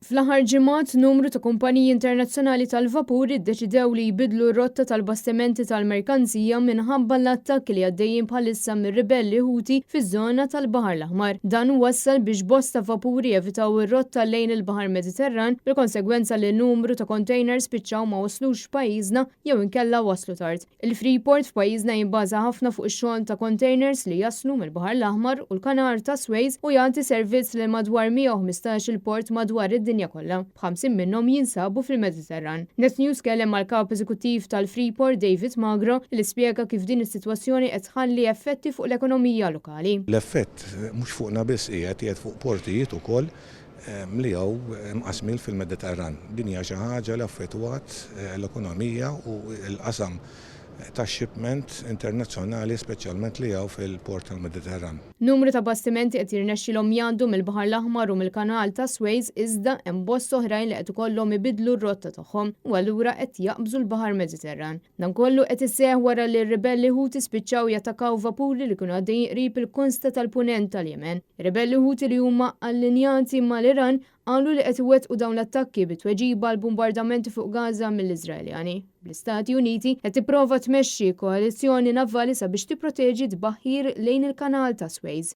Fl-aħħar ġimgħat, numru ta' kumpaniji internazzjonali tal-vapuri ddeċidew li jbiddlu r-rotta tal-bastimenti tal-merkanzija minħabba l-attakki li għaddejjin bħalissa mir-ribelli Houthi fiż-żona tal-Baħar l-Aħmar. Dan wassal biex bosta vapuri evitaw ir-rotta lejn il-Baħar Mediterran bil-konsegwenza li numru ta' containers spiċċaw ma waslux f'pajjiżna jew inkella waslu tard. Il-Freeport f'pajjiżna jibbaża ħafna fuq ix-xogħol ta' containers li jaslu mill-Baħar l-Aħmar u l-Kanal ta' Suez u jagħti servizz lil madwar 115 il-port madwar id-dinja kollha, b'50 minnhom jinsabu fil-Mediterran. Net News kellem mal-Kap Eżekuttiv tal-Freeport David Magro li spjega kif din is-sitwazzjoni qed tħalli effetti fuq l-ekonomija lokali. L-effett mhux fuqna biss qiegħed, qiegħed fuq portijiet ukoll li hawn mqassmin fil-Mediterran. Din hija xi ħaġa li affettwat l-ekonomija u l-qasam tax-shipment internazzjonali speċjalment li hawn fil-port tal-Mediterran. Numru ta' bastimenti qed jirnexxilhom jgħaddu mill-Baħar l-Aħmar u mill-Kanal ta' Suez iżda hemm bosta oħrajn li qed ikollhom ibiddlu r-rotta tagħhom u allura qed jaqbżu l-Baħar Mediterran. Dan kollu qed iseħħ wara li r-ribelli Houthi spiċċaw jattakkaw vapuri li kienu għaddejjin qrib il-kosta tal-Punent tal-Jemen. Ir-ribelli Houthi li huma allinjati mal-Iran qalu li qed iwettqu dawn l-attakki bi tweġiba għal bumbardamenti fuq Gaza mill-Iżraeljani. Bl-Istati Uniti qed tipprova tmexxi koalizzjoni navali sabiex tipproteġi t-tbaħħir lejn il-Kanal ta' Suez.